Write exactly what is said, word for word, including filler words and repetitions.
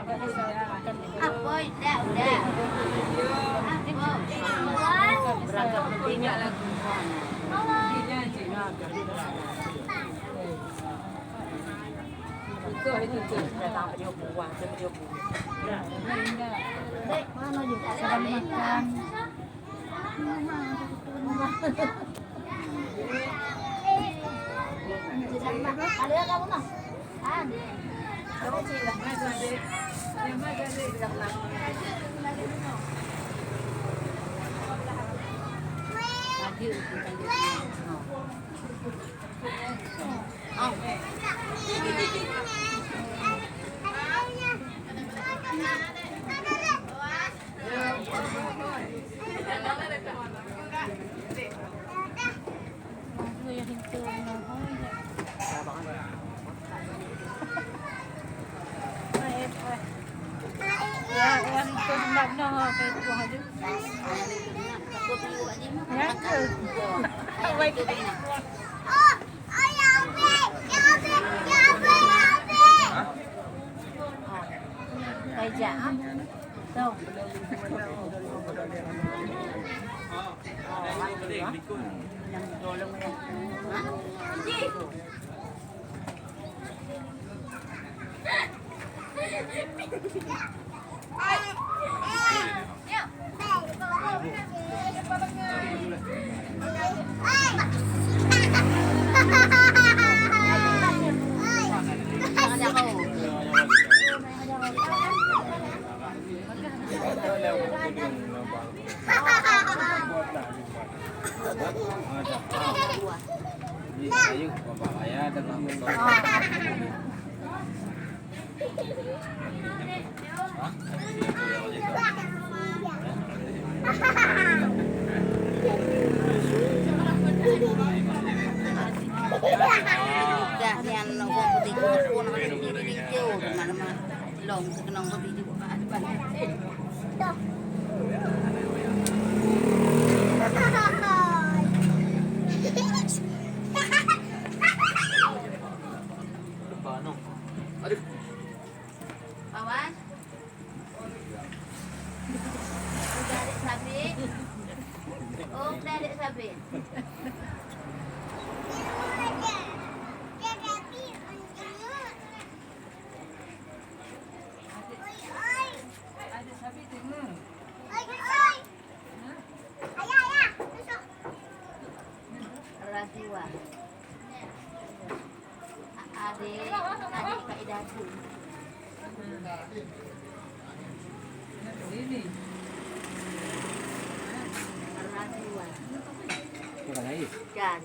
Apa? Udah, udah. Apa? Berangkat penting. Itu, itu, itu. Datang beliau buah, beliau buah. Mana yuk? Sedang makan. Ya, ya, itu sebenarnya, ha, kayak itu aja. Ya, ke? Baik. Kayak, ha? Tuh. Dah nyan nak buang putih tu pun nak sendiri di jauh, di mana-mana. Long sekenong putih juga. Depan, no. Aduh. Pawan? Udah dek sabit? Oh, udah dek sabit. Ada sabit tengok. Rasuah. Adik, adik Kak Ida tu. Rasuah. Bukan air. Kan.